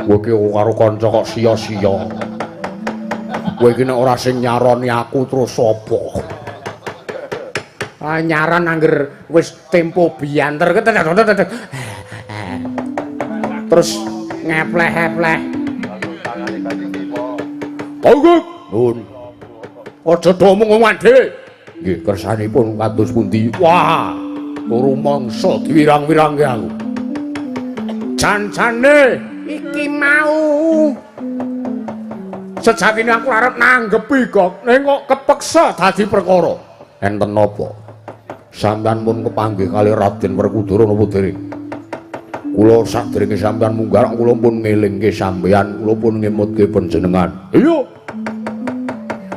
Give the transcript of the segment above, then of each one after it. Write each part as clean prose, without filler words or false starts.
Kowe iki karo kanca kok sia-sia. Kowe iki nek ora sing nyaroni aku terus sapa? Ah nyaron angger wis tempo bianter terus ngepleh-epleh. Tangguk. Nun. Aja do omong-omongan dhewe. Nggih, kersanipun kados pundi? Wah, rumangsa diwirang-wirangke aku. Jan-jane iki mau sejatine aku arep nanggepi kok, ning kok kepeksa dadi perkara. Enten napa? Sampeyan pun kepanggih kali Raden Werkudara napa dereng? Kula sadèrenge sampeyan munggah kula pun ngelingke sampeyan, kula pun ngemutke panjenengan. Iya.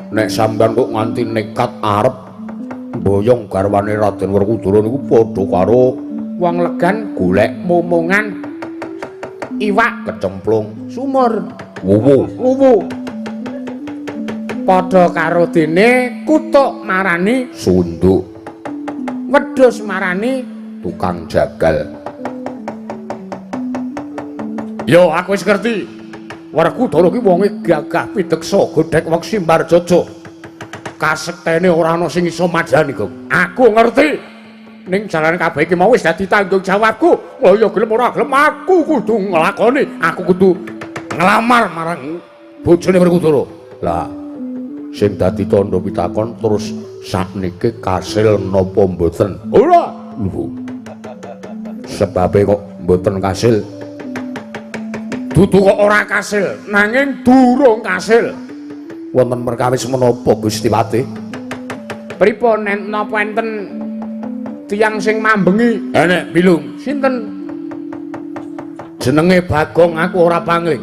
Nek sampeyan kok nganti nekat arep mboyong garwane Raden Werkudara niku padha karo wong legan golek momongan iwak kecemplung sumur wuwu. Wuwu. Padha karo dene kutuk marani sunduk, wedhus marani tukang jagal. Yo aku wis ngerti. Werkudara ki wonge gagah pideksa, godhek weksi mbarjaja. Kasektene ora ana sing iso mandhani, Gong. Aku ngerti. Ning jalane kabeh iki mau wis dadi tanggung jawabku. Lah ya gelem ora gelem aku kudu nglakoni, aku kudu nglamar marang bojone Werkudara. Lah sing dadi tandha pitakon terus sakniki kasil napa mboten? Ora. Lho. Sebabe kok mboten kasil? Dudu kok ora kasil, nanging durung kasil. Wonten perkawis menapa Gusti Patih? Pripun napa enten tiyang sing mambengi? Enek bilung. Sinten? Jenenge Bagong, aku ora pangling.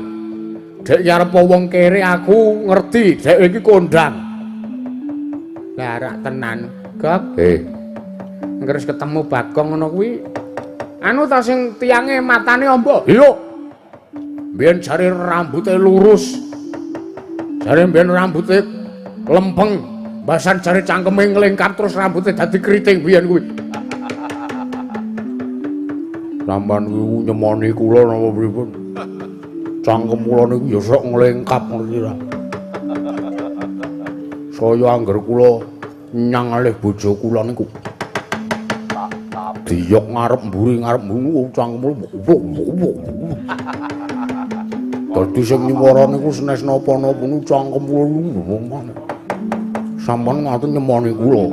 Dek arep wong kere aku ngerti, dek iki kondang. Lah rak tenan, Gok. Angger wis ketemu Bagong ngono kuwi anu ta sing tiyange matane amba? Iya. Mbiyen jare rambute lurus. Jare mbiyen rambute lempeng, basan jare cangkeme nglengkap terus rambute dadi keriting biyen kuwi. Sampeyan kuwi nyemoni kula napa pripun? Cangkem kula niku ya sok nglengkap ngerti ra. Saya angger kula nyang alih bojo kula niku diyok ngarep mburi cangkem kula. Dadi sing nyuwara niku senes napa-napa niku cangkem kula. Sampeyan ngaten nyemoni kula.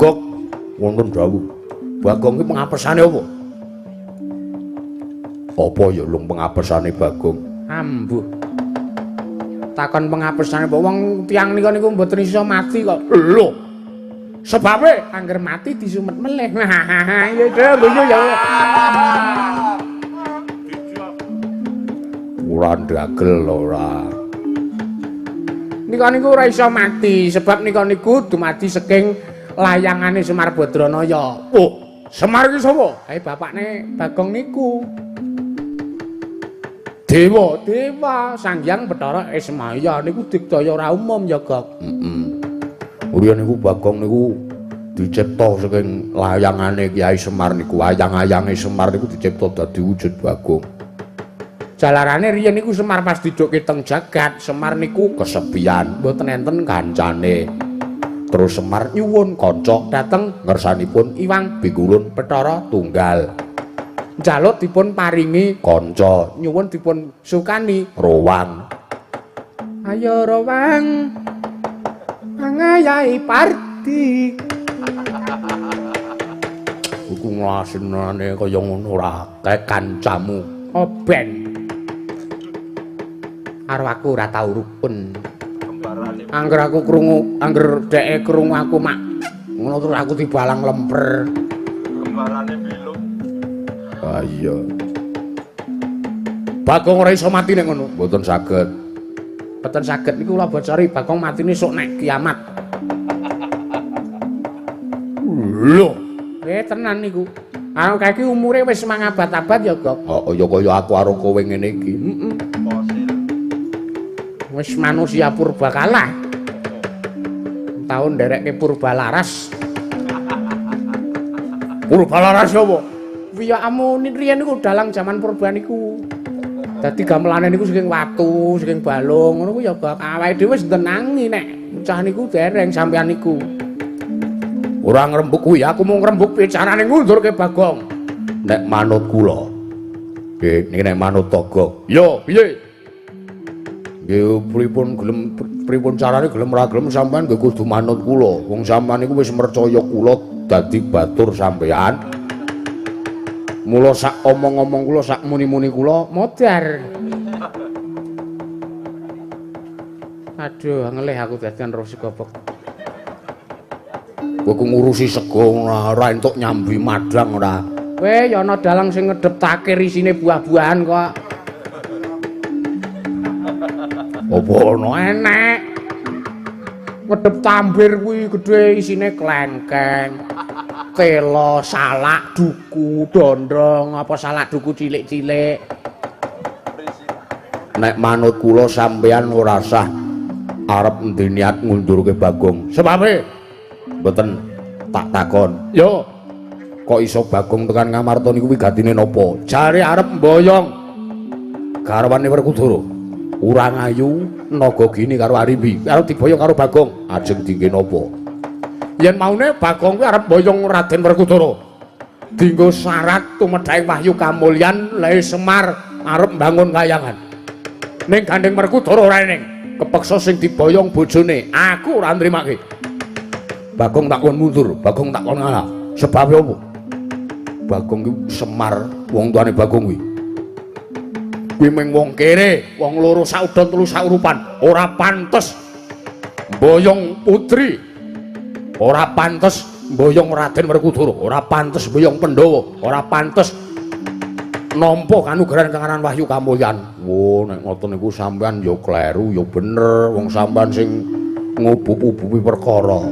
Gok wonten dawuh. Bagong ki pengapesane apa? Apa ya lung pengapesane Bagong? Ambuh. Takon pengapesane wong tiyang nika niku mboten iso mati kok. Lho. Sebabe angger mati disumet melih. Ya guyu ya. Ora ndagel ora. Nika niku ora iso mati sebab nika niku dumadi saking layangane Semar Badranaya. Oh, Semar iki sapa? Bapakne Bagong niku. Dewa, Dewa Sang Hyang Bathara Ismaya niku digdaya ora umum ya, Gok. Heeh. Riyen niku Bagong niku dicipta saking layangane Kyai Semar niku, ayang-ayange Semar niku dicipta dadi wujud Bagong. Jalarane riyen niku Semar pas didukke teng jagat, Semar niku kesepian, mboten enten kancane. Terus Semar nyuwun kanca dhateng ngersanipun Iwang Bingkulun Bathara Tunggal. Njaluk dipun paringi kanca, nyuwun dipun sukani rowang. Ayo rowang angayahi parti. Iku nglasenane kaya ngono ora kae kancamu. Oben. Karo aku ora tau rukun. Angger aku krungu, angger dheke krungu aku mak ngono terus aku dibalang lemper. Kembarane bilung. Ah iya. Bagong ora iso mati nek ngono. Mboten saged. Mboten saged niku kula bocori Bagong matine sok nek kiamat. Lho, tenan niku. Anu kae iki umure wis mangabad-abad ya, Gok. Oh, ya kaya aku karo kowe ngene iki. Heeh. Wis manusia purba kalah. Tau nderekke Purbalaras. Purbalaras apa? Wiyakamu riyen niku dalang jaman purba niku. Dadi gamelane niku saking watu, saking balung ngono ku ya Gok. Awake dhewe wis ntenangi nek cah niku dereng sampean niku. Ora ngrembug kuwi, aku mung ngrembug piye carane ngundurke Bagong. Nek manut kula. Nggih, niki nek manut to, Gok. Yo, piye? Nggih, pripun gelem pripun carane gelem ora gelem sampean nggih kudu manut kula. Wong sampean niku wis mercaya kula dadi batur sampean. Mula sak omong-omong kula, sak muni-muni kula modar. Aduh, ngelih aku dadian roh sigobok. Kowe ku ngurusi sego ora entuk nyambi madang ora. Kowe ya ana dalang sing ngedep takir isine buah-buahan kok. Apa ana enek? Ngedep tambir kuwi gedhe isine klengkeng. Telo, salak, duku, dondong, apa salak duku cilik-cilik. Nek manut kula sampean ora sah arep endi niat ngundurke Bagong. Sebabe mboten tak takon. Yo, kok iso Bagong tekan Ngamarta niku wigatine napa? Jare arep mboyong garwane Werkudara. Urang ayu Nagagini karo Arimbi arep diboyong karo Bagong. Ajeng dingge napa? Yen maune Bagong kuwi arep mboyong Raden Werkudara. Dinggo syarat tumedhake wahyu kamulyan Leh Semar arep mbangun kayangan. Ning gandeng Werkudara ora eneng. Kepeksa sing diboyong bojone. Aku ora nrimake. Bagong tak kon mundur, Bagong tak kon ngalah. Sebabe apa? Bagong kuwi Semar, wong tuane Bagong kuwi. Kuwi mung wong kere, wong loro saudon telu saurupan, ora pantes mboyong putri. Ora pantes mboyong Raden Werkudara, ora pantes mboyong Pandhawa, ora pantes nampa kanugrahan kang aran Wahyu Kamulyan. Wo, nek ngoten niku sampean ya kleru, ya bener, wong sampean sing ngubub-ububi perkara.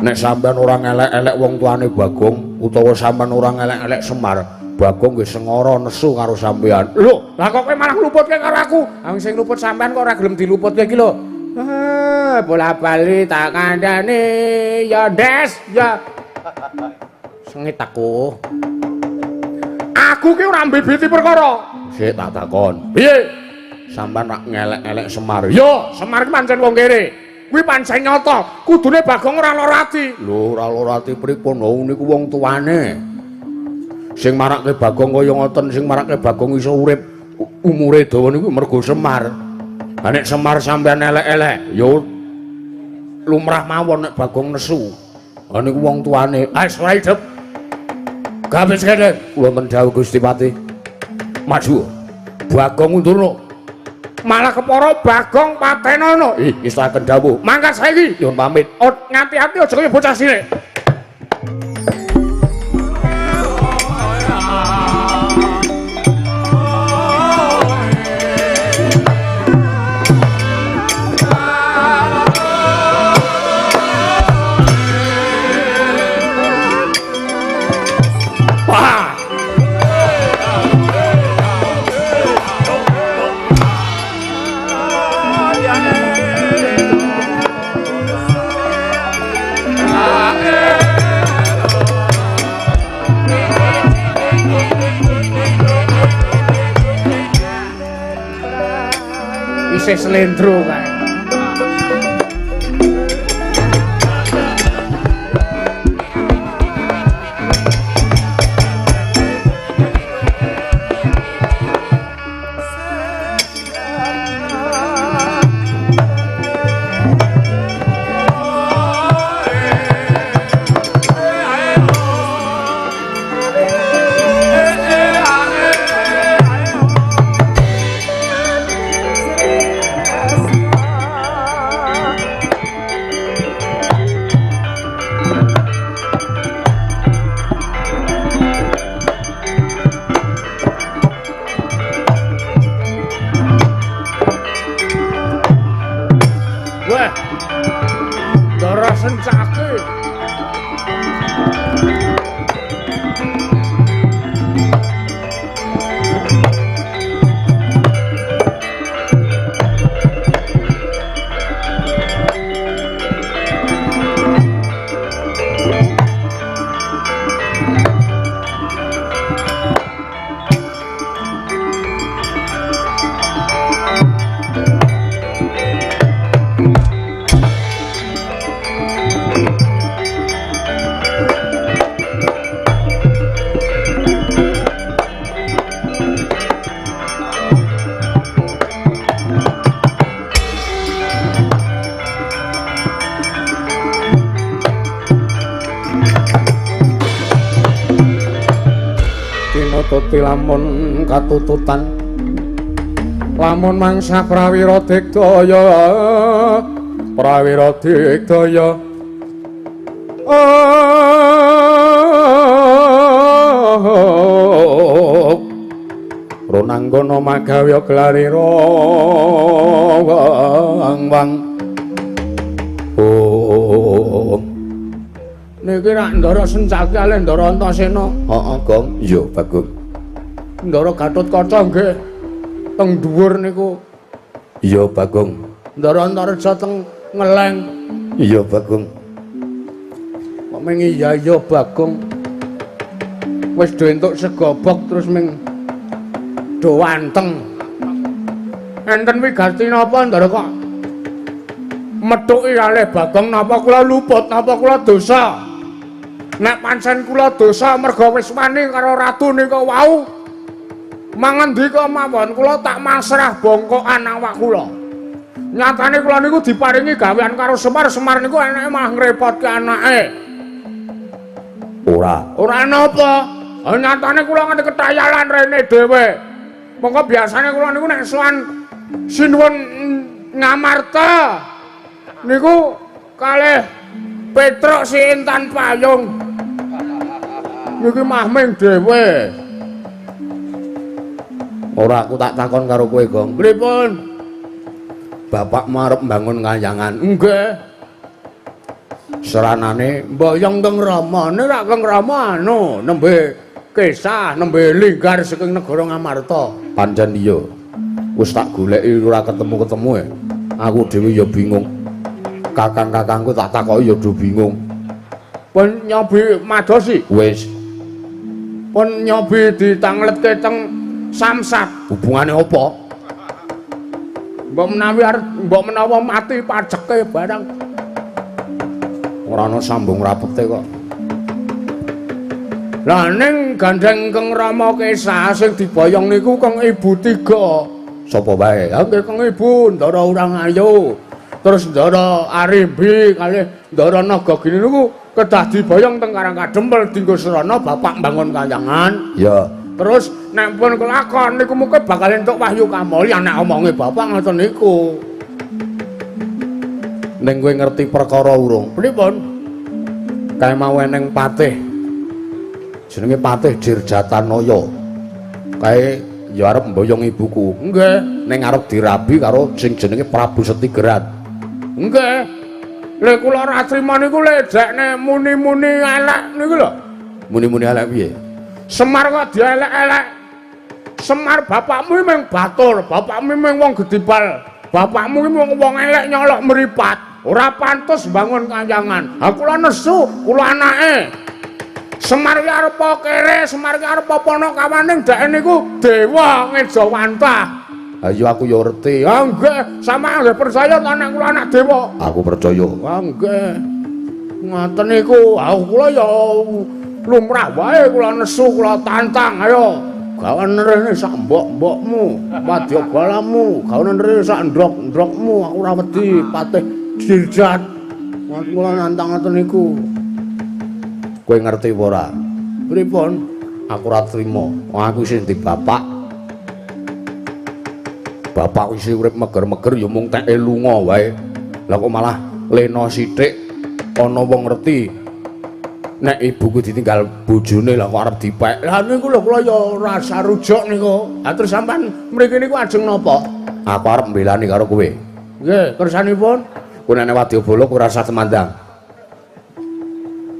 Nek sampean ora ngelek-elek wong tuane Bagong utawa sampean ora ngelek-elek Semar, Bagong nggih sengara nesu karo sampean. Lho, lah kok kowe malah ngluputke karo aku? Wong sing ngluput sampean kok ora gelem diluputke iki lho. Bola-bali tak kandhane ya Des ya. Sengit aku. Aku ki ora mbibiti perkara. Sik tak takon. Piye? Sampean rak ngelek-elek Semar. Yo, Semar ki pancen wong kere. Kuwi pancen nyata. Kudune Bagong ora lara ati. Lho, ora lara ati pripun? Lho niku wong tuane. Sing marake Bagong kaya ngoten, sing marake Bagong iso urip umure dawa niku mergo Semar. Ha nek Semar sampean elek-elek, ya lumrah mawon nek Bagong nesu. Ha niku wong tuane. Ah, ora idep. Gawe sekene kula men dawuh Gusti Patih. Maju. Bagong undurno. Malah kepara Bagong patenono. Ih, istaken dawuh. Mangkat saiki. Nyuwun pamit. Ngati-ati aja kaya bocah cilik. Isih slendro kae. Ditututi lamun katututan. Lamun mangsa prawira digdaya, prawira digdaya. Ronanggana magawe glarira wang wang. Oh. Niki rak Ndara Sencaki kalih Ndara Antasena. Heeh, Gong. Iya, Bagong. Ndara Gatotkaca nggih. Teng dhuwur niku. Iya, Bagong. Ndara Antareja teng Ngeleng. Iya, Bagong. Kok ming iya iya Bagong. Wis do entuk segobok terus ming do wanteng. Enten wigati napa Ndara kok methuki kalih Bagong napa kula luput, napa kula dosa? Nek pancen kula dosa merga wis wani karo ratu nika wau, mangandika mawon kula tak masrah bongkokan awak kula. Nyatane kula niku diparingi gawean karo Semar, Semar niku anake malah ngrepotke anake. Ora. Ora napa? Nyatane kula nganti ketayalan rene dhewe. Monggo biasane kula niku nek sowan sinuwun Ngamarta niku kalih Petruk si Intan Payung. Niki mah ming dhewe. Ora, aku tak takon karo kowe, Gong. Pripun? Bapakmu arep mbangun kayangan. Nggih. Seranane mboyong Kang Rama. Nek rak Kang Rama anu nembe kesah, nembe linggar saking negara Ngamarta. Pancen iya. Wis tak goleki ora ketemu-ketemu e. Aku dhewe ya bingung. Kakang-kakangku tak takoki ya do bingung. Pun nyobi madosi? Wis. Pun nyobi ditangletke teng Samsat. Hubungane apa? Mbok menawi arep mbok menawa mati pajeke barang. Ora ana sambung rapete kok. Lah ning gandeng Kang Rama Kesah sing diboyong niku Kang Ibu tiga. Sapa wae? Ha nggih Kang Ibu Ndara Urangayu. Terus Ndara Arimbi kalih Ndara Nagagini niku kedah diboyong teng Karang Kadempel dinggo srana bapak mbangun kayangan. Ya. Terus nek pun kelakon niku mungkin bakal entuk wahyu kamulyan nek omonge bapak ngoten niku. Ning kowe ngerti perkara urung? Pripun? Kae mau eneng patih. Jenenge Patih Dirjatanaya. Kae ya arep mboyong ibuku. Nggih. Ning arep dirabi karo sing jenenge Prabu Setigerat. Nggih. Lha kula ora trima niku ledekne muni-muni elek niku lho. Muni-muni elek piye? Semar kok dielek-elek. Semar bapakmu mung batur, bapakmu mung wong gedibal, bapakmu ki mung wong elek nyolok mripat. Ora pantes bangun kayangan. Ha kula nesu, kula anake. Semar ki arep kere, Semar ki arep panakawaning dheke niku dewa ngejawantah. Ha iya aku ya ngerti. Ha nggih, sampeyan nggih percaya ta nek kula anak dewa? Aku percaya. Ha nggih. Ngoten niku, ha kula ya lumrah wae kula nesu, kula tantang, ayo. Gawan rene sak mbok-mbokmu, wadyabalamu, gawan rene sak ndrok-ndrokmu, aku ora wedi Patih Dirjat. Kula nantang ngoten niku. Kowe ngerti apa ora? Pripun? Aku ora trima. Aku isih di bapak. Bapak isih urip meger-meger ya mung teke lunga wae. Lah kok malah lena sithik ana wong ngerti nek ibuku ditinggal bojone lah kok arep dipek. Lah niku lho kula ya ora sarujuk niku. Ha terus sampean mriki niku ajeng napa? Aku arep mbelani karo kowe. Nggih, kersanipun? Kowe nek wadyabala kowe ora usah temandang.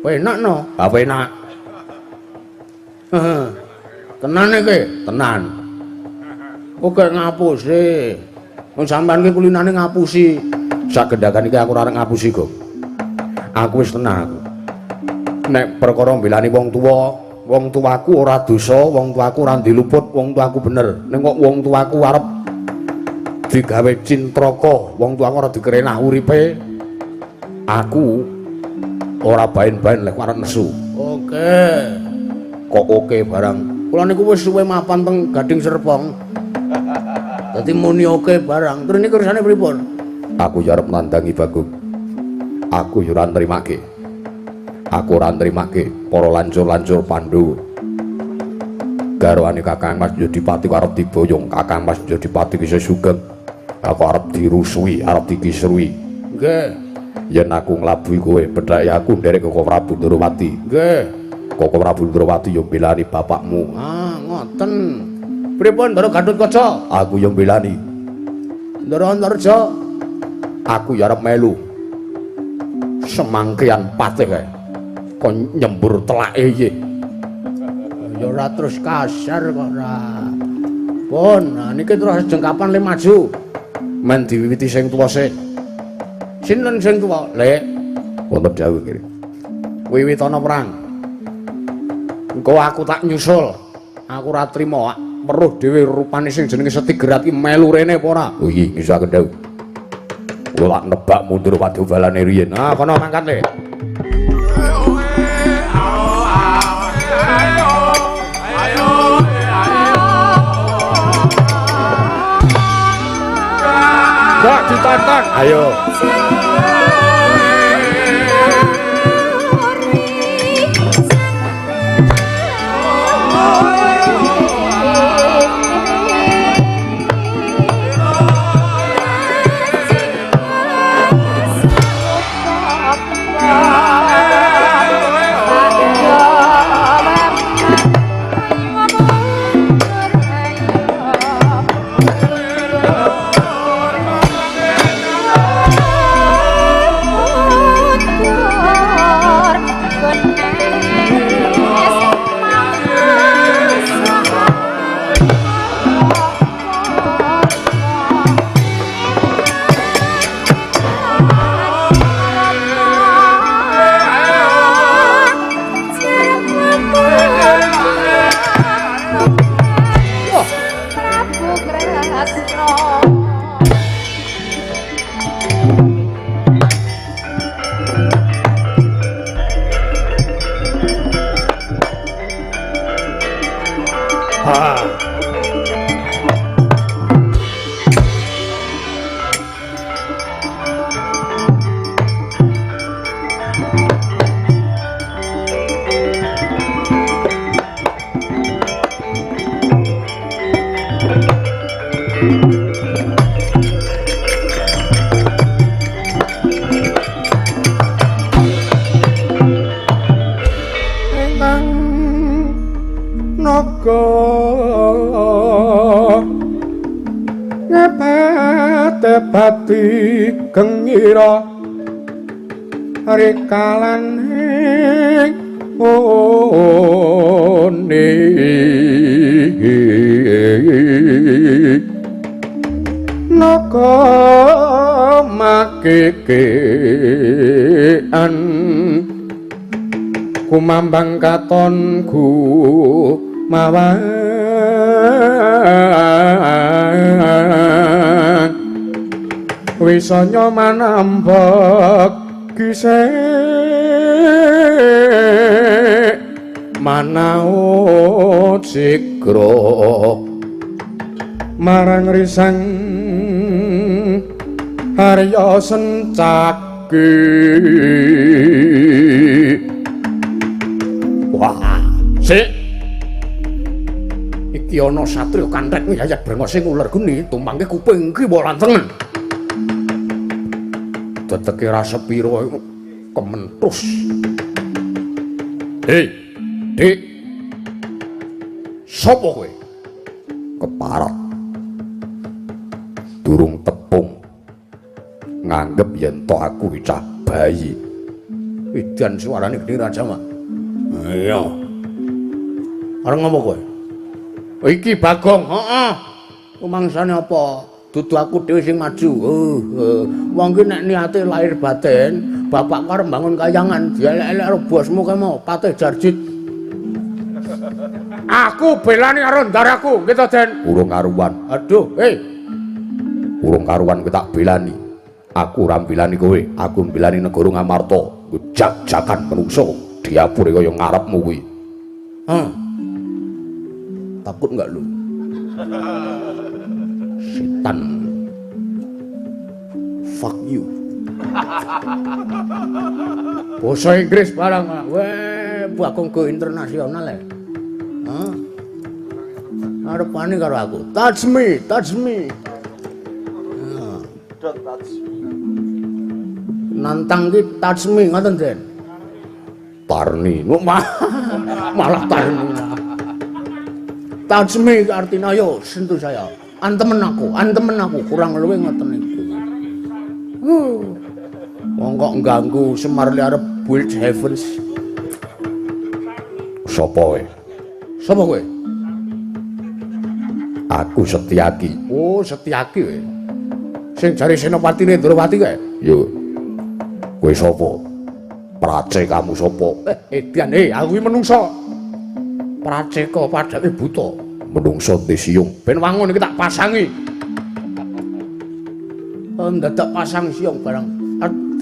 Penak no? Ha penak. Heeh. Tenan iki? Tenan. Kok gak ngapusi? Wong sampean ki kulinane ngapusi. Sak gendhakan iki aku ora arep ngapusi, Gong. Aku wis tenang aku. Nek perkara mbelani wong tuwa, wong tuaku ora dosa, wong tuaku ora diluput, wong tuaku bener. Ning kok wong tuaku arep digawe cintraka, wong tuaku ora dikerenah uripe, aku ora baen-baen lek arep nesu. Oke. Kok oke barang? Kula niku wis suwe mapan teng Gading Serpong. Dadi muni oke barang. Terus niku urusane pripun? Aku ya arep nandangi Bagong. Aku ya ora nrimake. Aku ora nrimake para lancur-lancur Pandhawa. Garwane Kakang Mas Jodipati arep diboyong, Kakang Mas Jodipati ki sugeng. Aku arep dirusui, arep dikisrui. Nggih. Yen aku nglabuhi kowe, bedhake aku nderek Koko Prabu Ndorowati. Nggih. Koko Prabu Ndorowati yo mbelani bapakmu. Ah, ngoten. Pripun Ndara Gatotkaca? Aku yo mbelani. Ndara Antarja, aku yo arep melu. Semangkean patih kae. Kon nyembur telake iki. Ya ora terus kasar kok ora. Pun, nah niki terus jengkapan le maju. Men diwiwiti sing tuwa sik. Sinten sing tuwa? Lek, wonten dawuh kene. Wiwitana perang. Engko aku tak nyusul. Aku ora trima weruh dhewe rupane sing jenenge Setigerat iki melu rene apa ora? Oh iya, nyusaken dawuh. Kula tak nebak mundur padubalane riyin. Ah, kono mangkat le. Gak ditonton. Ayo. Gengira rikalaning one naga makekean kumambang katon gumawan wisanya manambek gisik manau sigra marang risang Arya Sencaki. Wah, sik iki ana satriya kanthek yayat brengose nguler geni tumpangke kuping kiwa lan tengen. Teteke ra sepira kementus. Hei, Dik. Sopo kowe? Keparat. Durung tepung. Nganggep yen to aku cah bayi. Edan suarane gede raja mah. Iya. Arep ngopo kowe? Iki Bagong, heeh. Rumangsane apa? Dudu aku dhewe sing maju. Wong ki nek niate lahir batin, bapakku arep mbangun kayangan, dielek-elek karo bosmu kae mau, Patih Jarjit. Aku belani karo ndaraku, nggih to, Den? Urung karuan. Aduh, hei. Urung karuan kowe tak belani. Aku ora mbelani kowe, aku mbelani negara Ngamarta. Jak-jakan menungso diapure kaya ngarepmu kuwi. Hah. Takut enggak lu? Setan. Fuck you. Basa Inggris barang. Weh, Bagong go internasional ya. Hah? Arep wani karo aku. Touch me, touch me. Don't touch me. Nantang ki touch me ngoten, Den. Tarni. Malah Tarni. Touch me artinya ayo sentuh saya. Antemen aku, kurang luwih ngoten niku. Wong kok ngganggu Semar li arep build heavens. Sapa kowe? Sapa kowe? Aku Setyaki. Oh, Setyaki kowe. Sing jare Senopati Ndrawati kae? Yo. Kowe sapa? Pracekamu sapa? Edan, aku iki menungso. Praceka padake buta. Menungso ndi siyung? Ben wangun iki tak pasangi. Ndadak pasang siyung barang.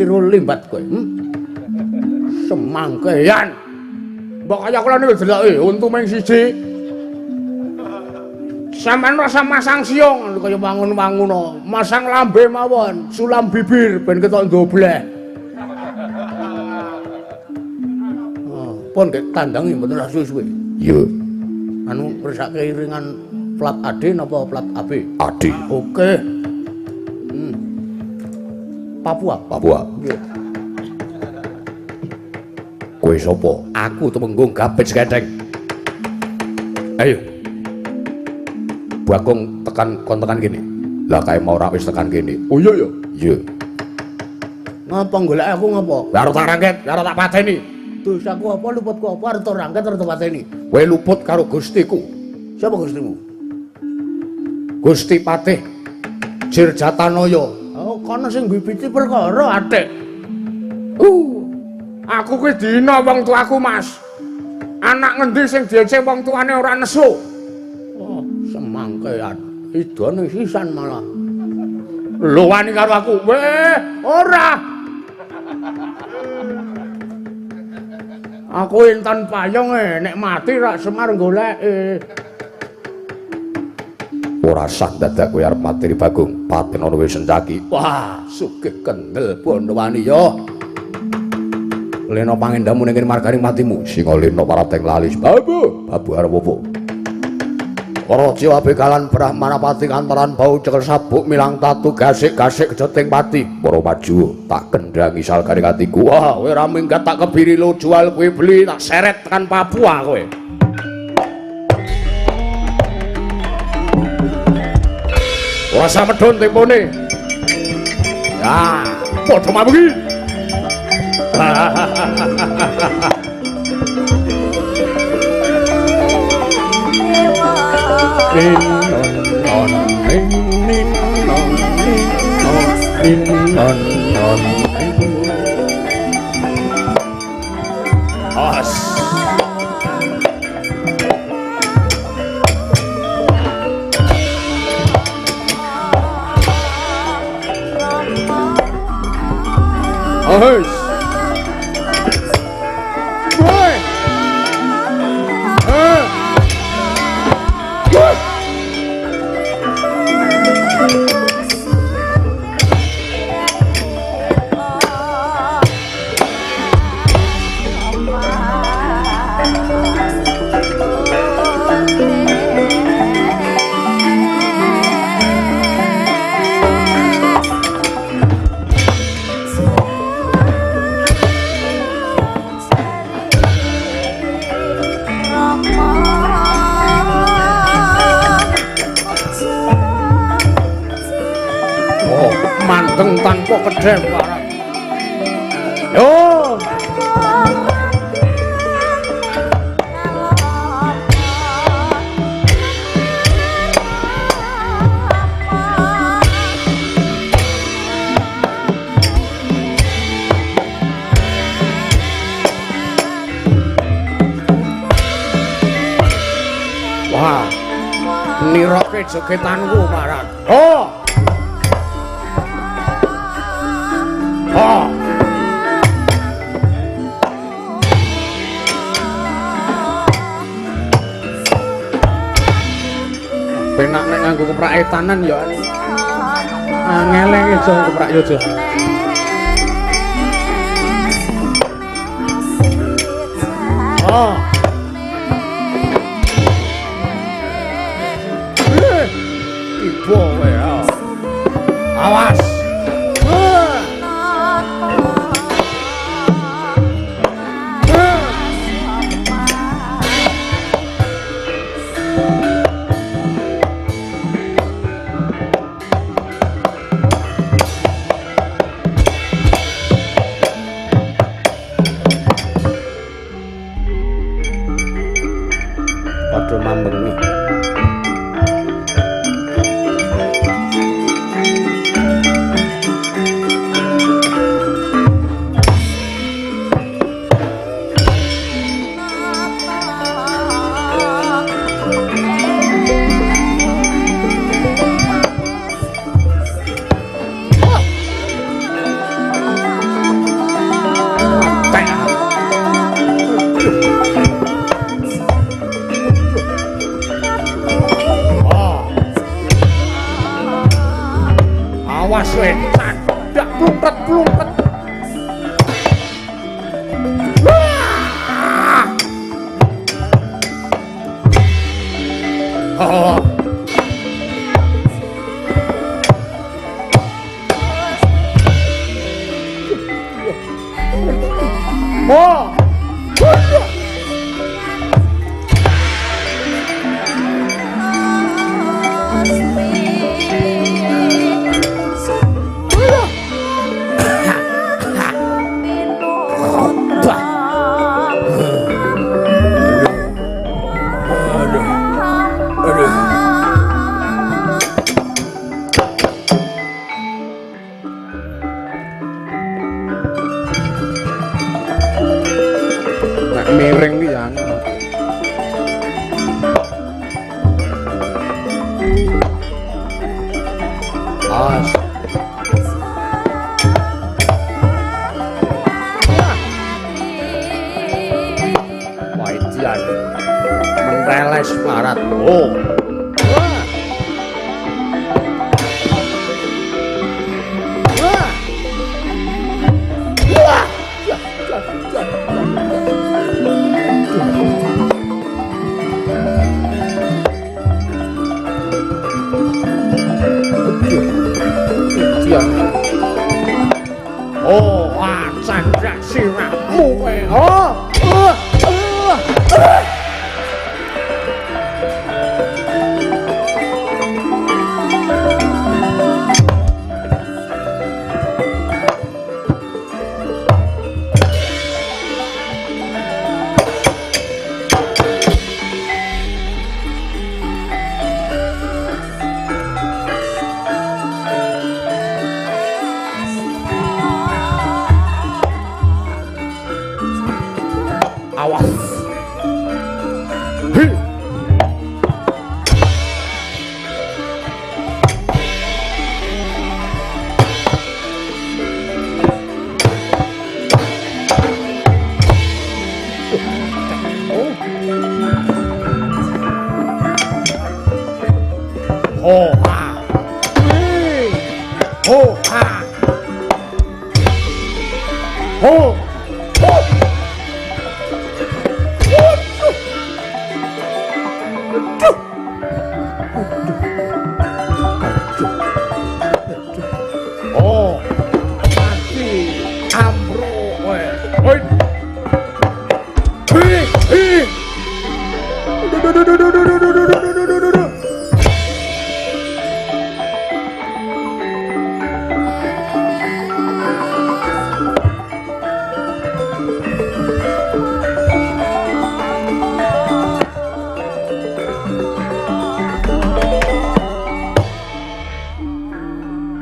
Tiru limbat kowe. Semangkeyan. Mbok kaya kula niku deloke untu ming siji. Sampeyan rasa masang siyung kaya wangun-wangun. Masang lambe mawon, sulam bibir ben ketok ndobleh. Oh, pun gek tandangi mboten ra suwe-suwe. Iya. Anu ngresake iringan plat AD napa plat AB? AD. Oke. Papua. Papua. Nggih. Kowe sapa? Aku Tumenggung Gapit Seketheng. Ayo. Bagong tekan kon tekan kene. Lah kae mau ora wis tekan kene. Oh iya ya. Iya. Ngapa golek aku ngapa? Lah arep tak rangket, arep tak pateni. Dosaku apa luputku apa arep tak rangket arep tak pateni. Kowe luput karo Gustiku. Siapa Gustimu? Gusti Patih Jirjatanaya. Oh, kono sing bibiti perkara atik. Aku kuwi dina wong tuaku, Mas. Anak ngendi sing diece wong tuane ora nesu? Oh, semangkean. Idone sisan malah. Lho wani karo aku. Weh, ora. Aku intan payung nek mati rak Semar goleke. Ora sah dadak kowe arep mateni Bagong. Patenono wis Sencaki. Wah, sugih kendel Bandawani ya. Lena pangendamu ning kene marganing matimu. Singa lena parateng lali. Babu, babu arep opo? Raja Abekalan Brahmana Pati kantaran bau cekel sabuk milang tatu gasik-gasik kejeting pati. Para maju tak kendhangi salgane atiku. Wah, kowe ora minggat tak kebiri lo jual kowe beli tak seret tekan Papua kowe. Ora usah medhun tempone. Ya, padha mabengi. As. Ahus. Woi. Manteng tanpa kedhem barang. Yo. Wah. Niroke jogetanku marang. Oh. Oh. Penak nek nganggo keprak etanan ya. Angelenge aja keprak yo aja. Oh. Coba kowe. Awas. Padha mambengi. Awas kowe, candak plumpet-plumpet. Oh. Oh. Miring iki ya. As. Waidian. Menteles barat. Oh. Oh, candra sirahmu kowe. Oh. Awas. Hi. Ho ha. Ho ha. Ho. Oh, mati amro kowe. Hoi. Hi, hi. Du.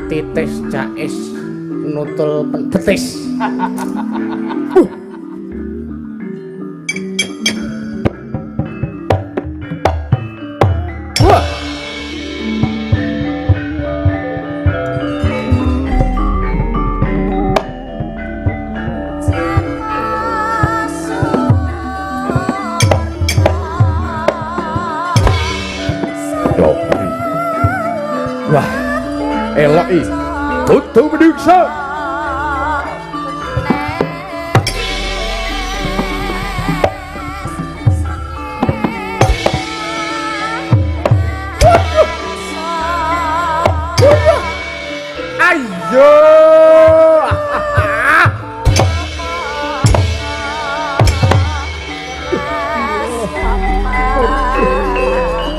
Titis jais nutul betis. Wah. Wah. Elok iki. Dudu menungsa. Ayo.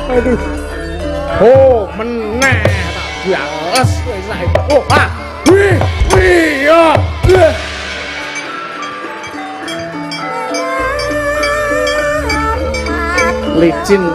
Aduh. Oh, meneh tak bales kowe saiki. Oh, ah. Wih, wih, ya. Licin.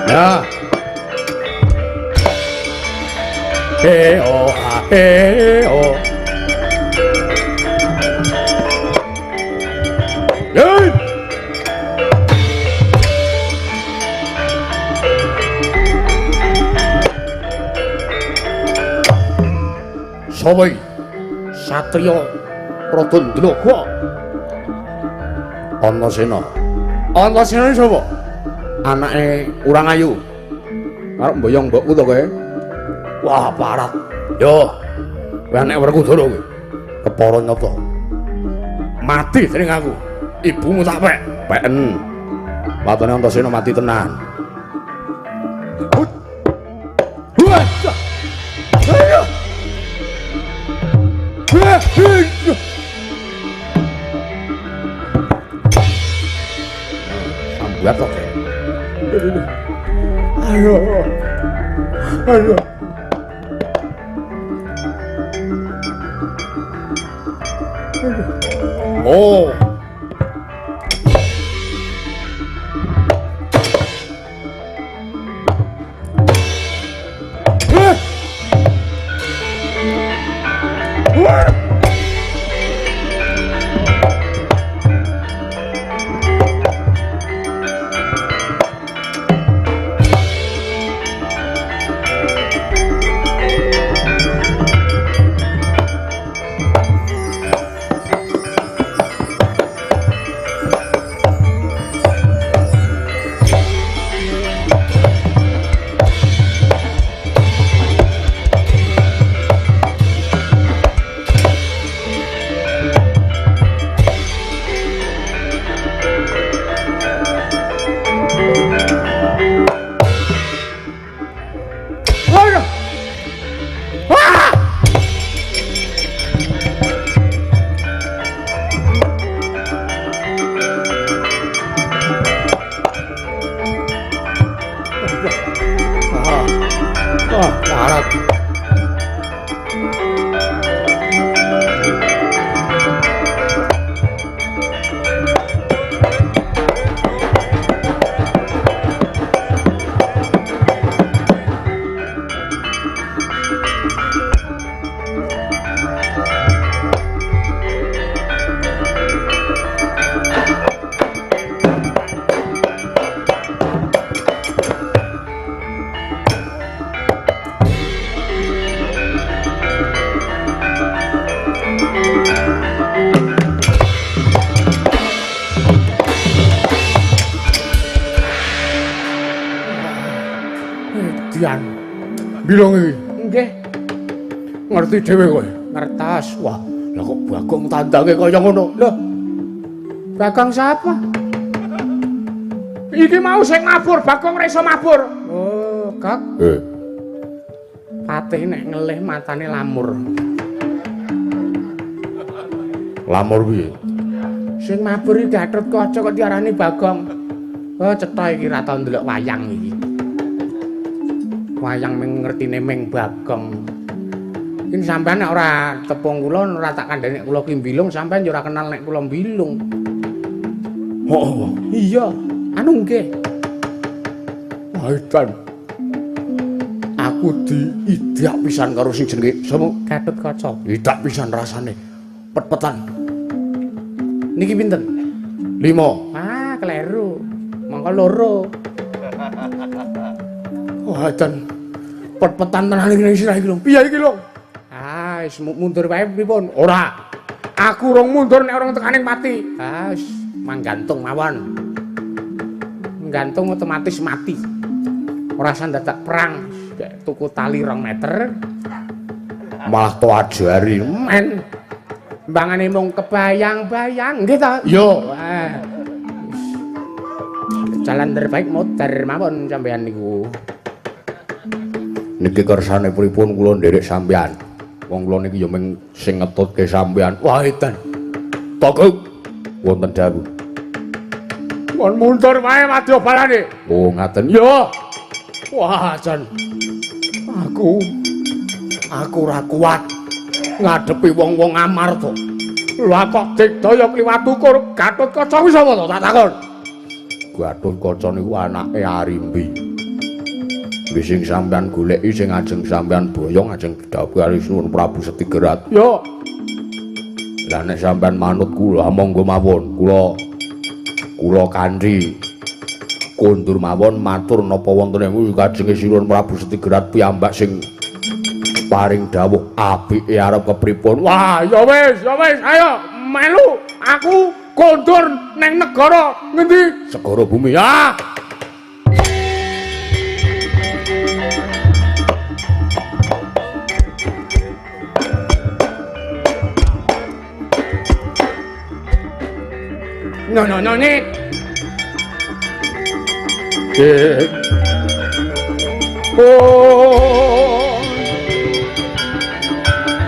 Ya. E O A E O. Hey! Sapa iki? Satriya Rada Ndlogo. Antasena. Antasena sapa? Anake Urang Ayu. Arep mboyong mbokku to kowe? Wah, parat. Yo. Kowe anak Werkudara kowe. Kepara nyata. Mati dening aku. Ibumu tak pek. Peken. Watone Antasena mati tenan. Sambuat kok. Aduh. Aduh. Oh. Dian. Bilong iki. Nggih. Ngerti dhewe kowe. Ngertos. Wah, Lah kok Bagong tandange kaya ngono? Lho. Bagong sapa? Iki mau sing mabur, Bagong ora iso mabur. Oh, Kak. Patih nek ngelih matane lamur. Lamur piye? Sing mabur iki Gatotkaca kok diarani Bagong. Oh, cetha iki ra tau ndelok wayang iki. Wayang ming ngertine ming Bagong. Iki sampean nek ora tepung kula ora tak kandhani nek kula ki mbilung, sampean ya ora kenal nek kula mbilung. Oh, iya. Anu nggih. Wah, edan. Aku diidak pisan karo sing jenenge sapa? Gatotkaca. Idak pisan rasane. Pet-petan. Niki pinten? 5. Ah, kleru. Mongko loro. Wah, edan. Pet-petan tenan iki sirah iki lho. Piye iki lho? Ah, wis mundur wae pripun? Ora. Aku rong mundur nek orang tekaning mati. Ah, wis manggantung mawon. Gantung otomatis mati. Ora usah dadak perang, tuku tali 2 meter. Malah to ajari men. Mbangane mung kebayang-bayang nggih ta? Iya. Wah. Jalan terbaik muter mawon sampean niku. Niki kersane pripun kula nderek sampean. Wong kula niki ya mung sing ngetutke sampean. Wah, edan. Togok wonten dawuh. Mun mundur wae wadyabalane. Oh, ngaten. Yo. Wah, jan. Aku ora kuat ngadepi wong-wong Amarta. Lah kok digdaya kliwat ukur Gatotkaca kuwi sapa to tak takon? Gatotkaca niku anake Arimbi. Nggih sing sampean goleki sing ajeng sampean boyong ajeng didhawuhi kali Sinuwun Prabu Setigerat. Yo. Lah nek sampean manut kula monggo mawon kula kanthi kondur mawon matur napa wonten ing kajenge Sinuwun Prabu Setigerat piyambak sing paring dawuh apike arep kepripun. Wah, ya wis, ayo melu aku kondur ning negara ngendi? Segara bumi. Ah. No no no nek. Oh.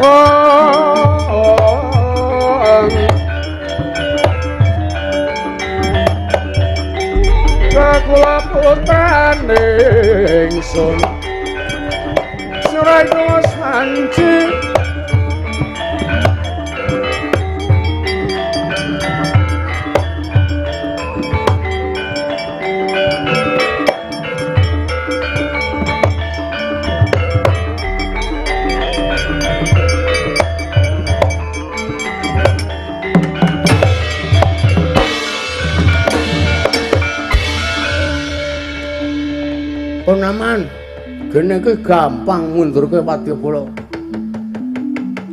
Oh. Kula putrane ingsun. Suraya Sanji. Aman, gene iki gampang mundurke wadyabala.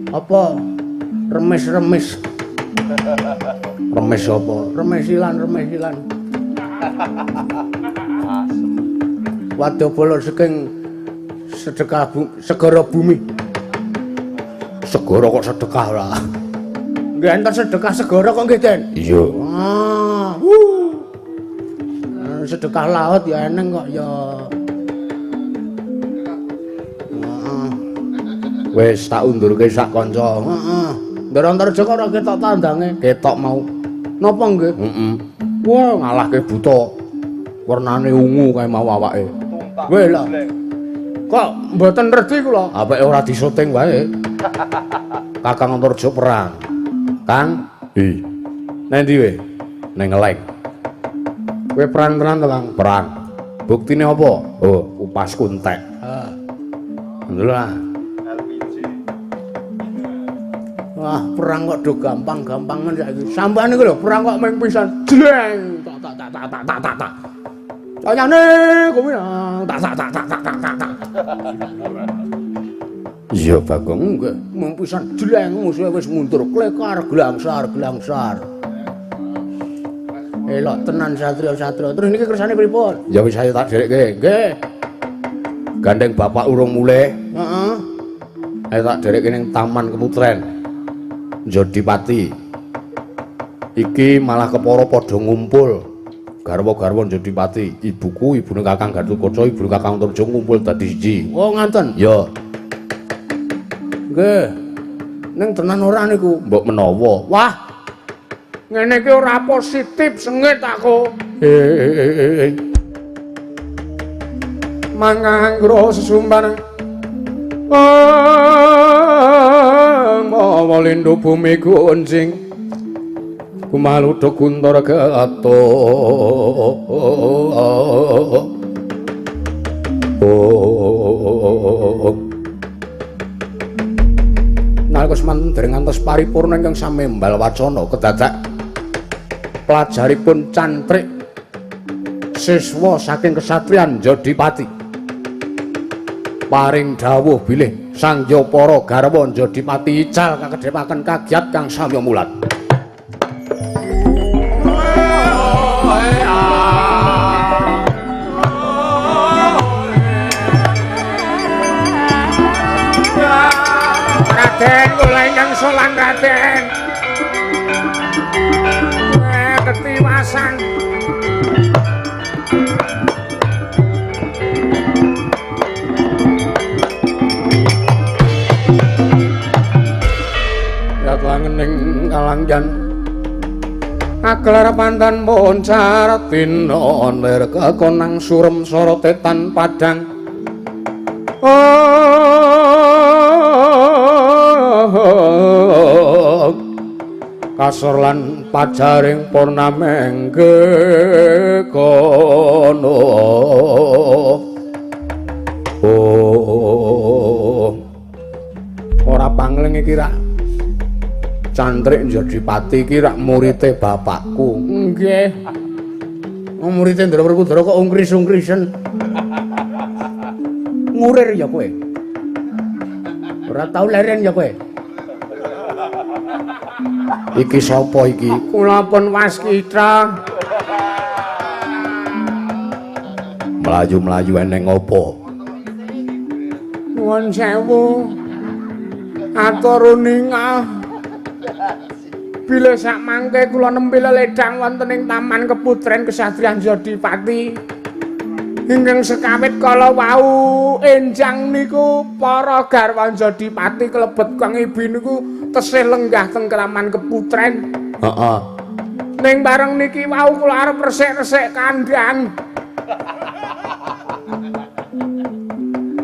Apa remis-remis? Remis apa? Remesilan, remesilan. Wadyabala saking sedekah segara bumi. Segara kok sedekah ora? Nggih enten sedekah segara kok nggih, Den? Iya. Ah, sedekah laut ya eneng kok ya. Wis tak undurke sak kanca. Heeh. Ndara-ndara kok ora ketok tandange. Ketok mau. Napa nggih? Heeh. Wah, ngalahke buta. Wernane ungu kae mau awake. Weh lah. Kok mboten ngerti kula? Apike ora disoting wae. Kakang Antarja perang. Kang, hi. Nang ndi we? Nang Ngeleng. Kowe perang tenan to, Kang? Perang. Buktine apa? Oh, upasku entek. Heeh. Lha. Wah, perang kok do gampang-gampangan saiki. Sampeyan niku lho, perang kok mung pisan. Jleng, tak tak tak tak tak tak tak. Kayane kowe tak tak tak tak tak tak tak. Iya, Bagong. Nggih, mung pisan jleng musuhe wis mundur, klekar glangsar glangsar. Elok tenan satria-satria. Terus niki kersane pripun? Ya wis ayo tak dherekke. Nggih. Gandeng bapak urung mulih. Heeh. Ayo tak dherekke ning Taman Keputren. Jodipati. Iki malah kepara padha ngumpul. Garwa-garwa Jodipati, ibuku, ibune Kakang Gatotkaca, ibune Kakang Antarja ngumpul dadi siji. Oh, nganten. Ya. Nggih. Ning tenan ora niku? Mbok menawa. Wah. Ngene iki ora positif sengit aku. Manganggra sesumbar. Mawa lindu bumi gunjing. Kumaludha guntara gato. Nalika semanten dereng ngantos paripurna ingkang samembal wacana kedadak pelajaripun cantrik siswa saking kesatriyan Jodipati paring dawuh bilih sangya para garwa Jodipati ical kakedhepaken kagiat kang samya mulat. Raden kula ingkang sowan Raden. Ketiwasan. Yatlangening kalangjan agelar pandan moncar dina lir kekonang surem sorote tan padang. Kasor lan pajaring purnamengge kono. Oh, ora pangling iki rak cantrik Jodipati iki rak murite bapakku. Nggih. Wong murite Ndara Werkudara kok ungkris-ungkrisen. Ngurir ya kowe. Ora tau leren ya kowe. Iki sapa iki? Kula pun Waskita. Mlayu-mlayu eneng apa? Nuwun sewu. Atur uninga. Bilih sak mangke kula nembe leledang wonten ing Taman Keputren Kesatriyan Jodipati. Ingkang sekawit kala wau enjang niku para garwa Jodipati klebet kang ibi niku tesih lenggah teng Taman Keputren. Heeh. Ning bareng niki wau kula arep resik-resik kandhang.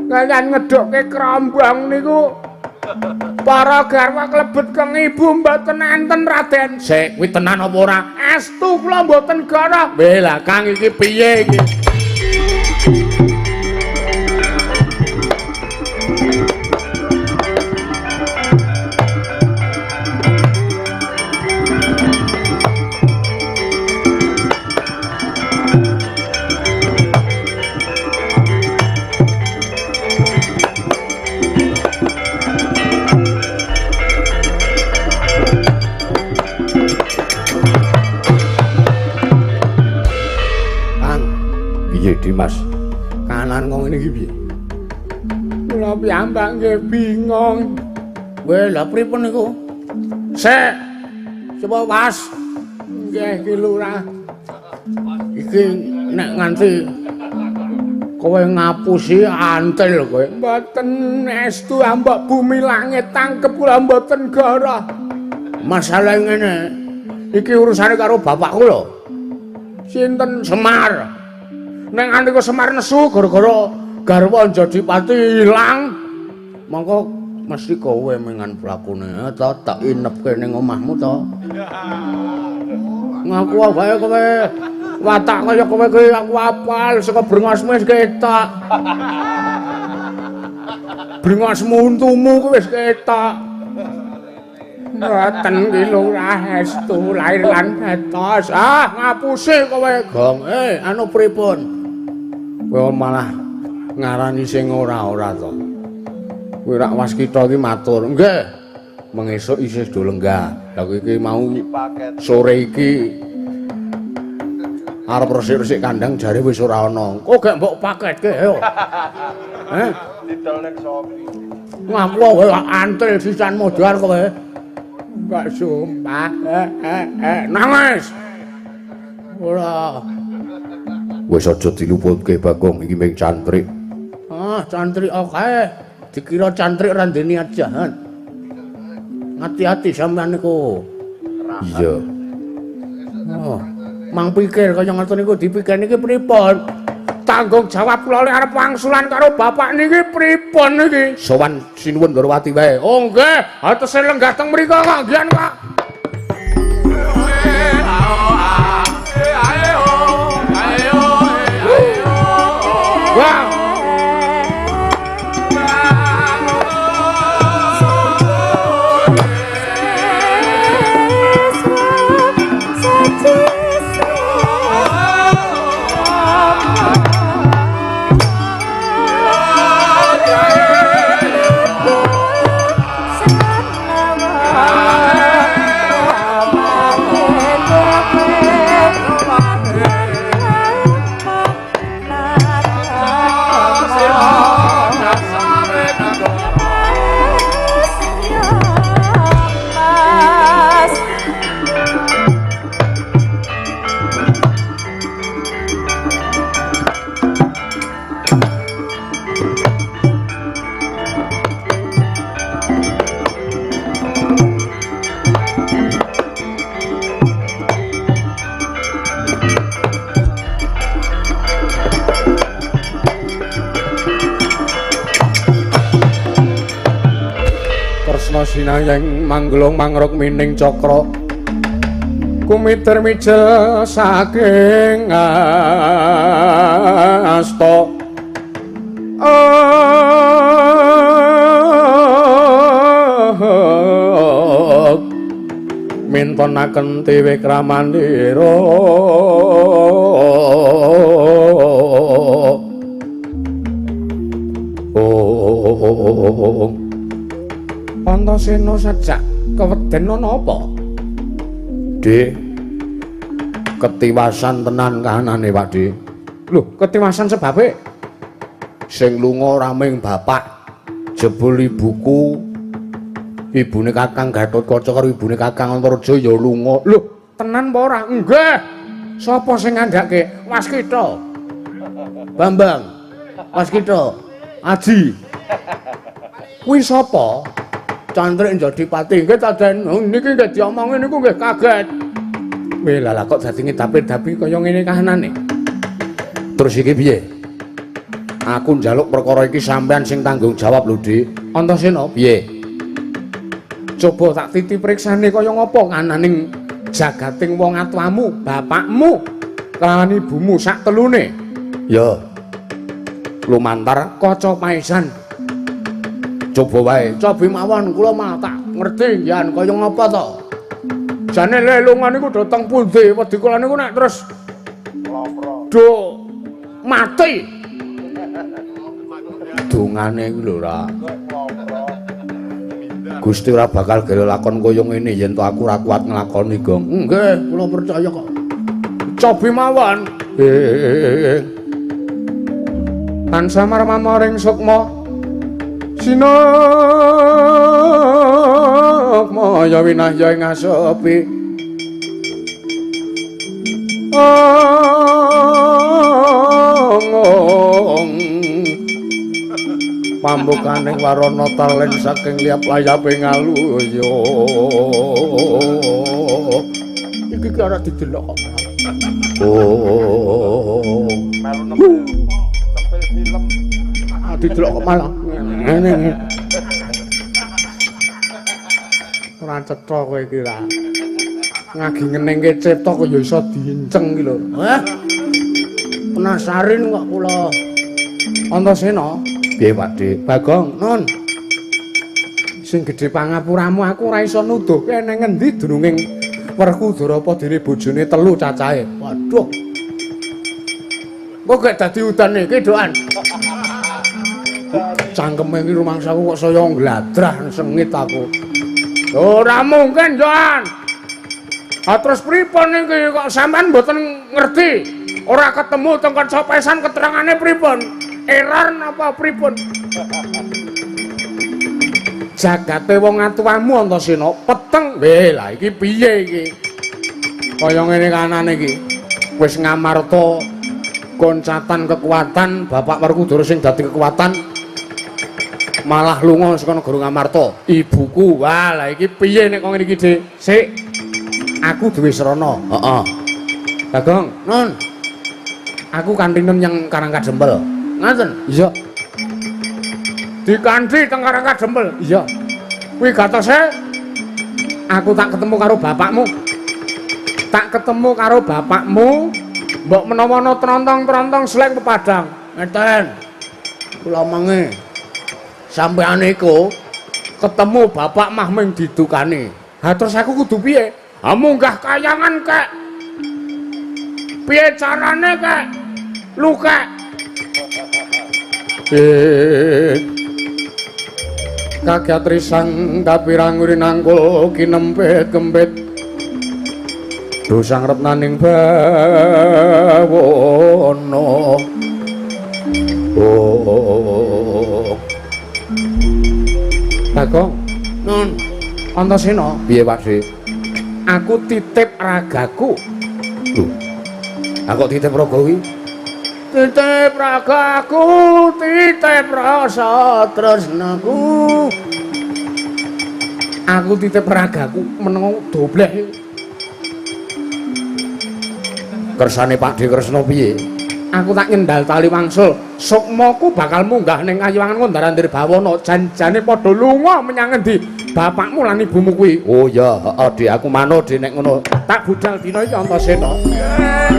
Kalian ngedhokke krombong niku para garwa klebet kang ibu mboten enten Raden. Sik, kuwi tenan apa ora? Estu kula mboten gara. Weh lah Kang iki piye iki? Dimas, kanan kok ngene iki piye? Kula piyambak nggih bingung. Weh, lha pripun niku? Sik. Coba Was. Nggih, Ki Lurah. Iki nek nganti kowe ngapusi antil kowe. Mboten estu ambek bumi langit tangkep kula mboten gara. Masalah ngene. Iki urusane karo bapakku lho. Sinten Semar? Neng antika Semar nesu gara-gara garwa Jodipati ilang. Mongko mesti kowe mengan plakune to tak inepke ning omahmu to. Ngaku wae kowe watak kaya kowe kuwi aku apal saka brengosmu wis ketok. Brengosmu untumu kuwi wis ketok. Mboten ki Lurah estu lair lan etos. Ah ngapusi kowe Gong. Anu pripun? Kowe malah ngarani sing ora-ora to. Kowe rak Waskita iki matur. Nggih. Mengesuk isih do lenggah. Lah kowe iki mau sore iki arep resik-resik kandang jare wis ora ana. Kok gak mbok paketke ayo. Heh. Didol ning Shopee. Ngaku wae antil sisan modar kowe. Kok sumpah. Nangis. Ora. Wis aja diluputke Bagong, iki mung cantrik. Ah, cantrik oke. Dikira cantrik ora ndek niat jahat. Hati-hati sampean niku. Iya. Oh, mang pikir kaya ngoten niku dipikir niki pripun? Tanggung jawab kula lek arep wangsulan karo bapak niki pripun niki? Sowan Sinuwun Ndorowati wae. Oh nggih, atese lenggah teng mriku kok nggih kok. Wah. Sinayeng manggelung mangruk mining cakra kumiter mijel saking asta mintonaken tiwikramandira. Oh, Antasena sajak keweden ana apa? Dik, ketiwasan tenan kahanane, Pak Dik. Lho, ketiwasan sebabe? Sing lunga ora mung bapak, jebul ibuku, ibune Kakang Gatotkaca karo ibune Kakang Antareja ya lunga. Lho, tenan apa ora? Nggih. Sapa sing ngandhake? Waskita. Bambang. Waskita. Aji. Kuwi sapa? Cantrik njadi pati nggih ta Den. Niki nggih diomongi niku nggih kaget. Weh lah kok dadi ngedapi-dapi kaya ngene kahanane. Terus iki piye? Aku njaluk perkara iki sampean sing tanggung jawab lho, Dik. Antasena piye? Coba tak titi priksane kaya ngapa kananing jagating wong atuamu, bapakmu, kelawan ibumu sak telune. Ya. Lumantar kaca paesan. Coba wae, cobi mawon kula mah tak ngerti yen kaya ngapa to. Jane le lunga niku dhateng pundi? Wedi kula niku nek terus do mati. Dongane iku lho ora. Gusti ora bakal gawe lakon kaya ngene yen to aku ora kuat nglakoni, Gong. Nggih, kula percaya kok. Cobi mawon. Tansah marmaring sukma. Sinukma ya winahya ing asepi. Pambukaning warana talen saking liap layape ngaluya. Iki ki ora didelok kok. Oh. Melu nempel film. Ah didelok kok malah ngene. Ora cetha kowe iki ra. Ngagi ngenengke cetha kok ya iso dienceng iki lho. Hah? Penasarin kok kula. Antasena, piye Pak Dik? Bagong, Nun. Sing gedhe pangapuramu aku ora iso nuduhke nang ngendi dununging Werkudara apa dene bojone telu cacahe. Waduh. Kok gak dadi udan iki, Doan? Cangkeme iki rumangsaku kok saya ngladrah sengit aku. Ora mungkin, Doan. Ha terus pripun iki kok sampean mboten ngerti? Ora ketemu teng kanca pesan keterangane pripun? Error napa pripun? Jagate wong atuwamu Antasena peteng. Weh, lah iki piye iki? Kaya ngene kanane iki. Wis ngamarta koncatan kekuatan Bapak Werkudara sing dadi kekuatan malah lunga saka negara Ngamarta. Ibuku. Wah, lah iki piye nek kok ngene iki, Dik? Sik. Aku duwe srana. Heeh. Bagong, nun. Aku kantinen yang Karang Kadempel. Ngaten? Iya. Dikanthi teng Karang Kadempel. Iya. Kuwi gatose aku tak ketemu karo bapakmu. Tak ketemu karo bapakmu, mbok menawa ana trontong-trontong sleng pepadang. Ngeten. Kula omonge. Sampeyan iku ketemu bapak mah ming didukani. Ha terus aku kudu piye? Ha munggah kayangan kek. Piye carane kek? Lu kek. Kagiat risang kapirang nangkul kinempit kempit. Dosang retnaning bawono. Oh. Bagong, nun, Antasena, piye Pakde? Aku titip ragaku. Lho. Aku titip raga kuwi. Titip ragaku, titip rasa tresnaku. Aku titip ragaku meneng dobleh. Kersane Pakde Kresna piye? Aku tak nyendal tali wangsul. Sukmaku bakal munggah ning kayangan Kondarandir Bawana. Janjane padha lunga menyang ngendi bapakmu lan ibumu kuwi. Oh iya, heeh Dik, aku manut Dik nek ngono. Tak budal dina iki Antasena.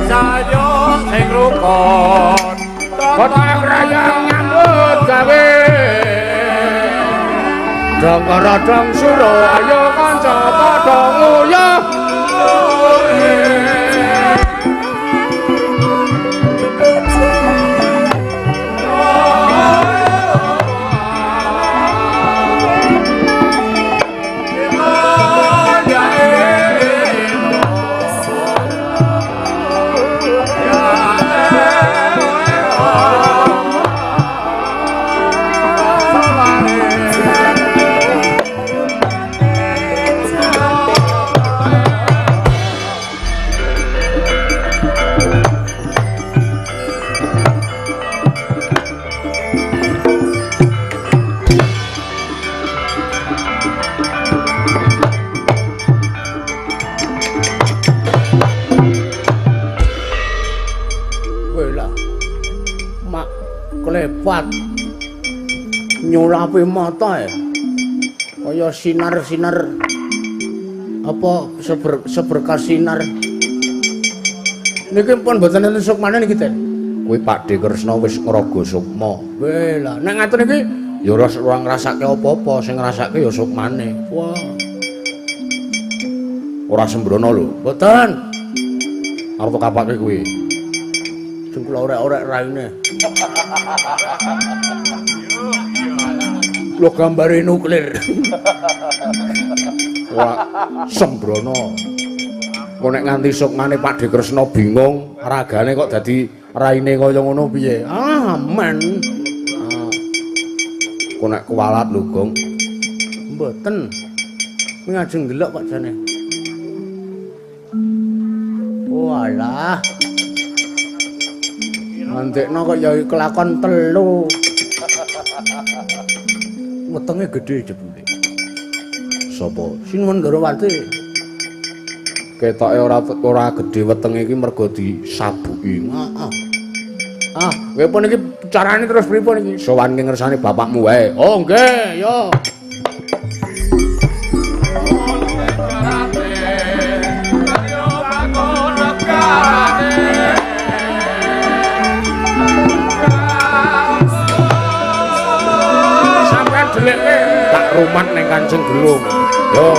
Sayo sing rukun. Kota raya nyambut gawe. Dong karo dong suro ayo kanca padha nguyuh. Klepat nyulapi mata ya kaya sinar-sinar apa seberkas sinar niki pun mboten enten sukmane niki Den. Kuwi Pakde Kresna wis ngraga sukma. Weh lah nek ngaten iki ya ora ngrasake apa-apa, sing ngrasake ya sukmane. Wah. Ora sembrono lho. Mboten. Arep kapake kuwi. Sing kula orek-orek raine. Lho gambare nuklir. Wah, sembrono. Kok nek nganti sukmane Pakde Kresna bingung, ragane kok dadi raine kaya ngono piye? Ah, men. Ah. Kok nek kuwalat lho, Gong. Mboten. Kuwi ngajeng ndelok kok jane. Walah. Ndekno kok ya kelakon telu. Wetenge gedhe jebule. Sapa? Sinuwun Ndorowati. Ketoke ora gedhe wetenge iki mergo disabuki. Heeh. Ah, nggih pun iki carane terus pripun iki? Sowan ngersane bapakmu wae. Oh, nggih, yo. Tak rumat ning Kanjeng Gelung. Yo.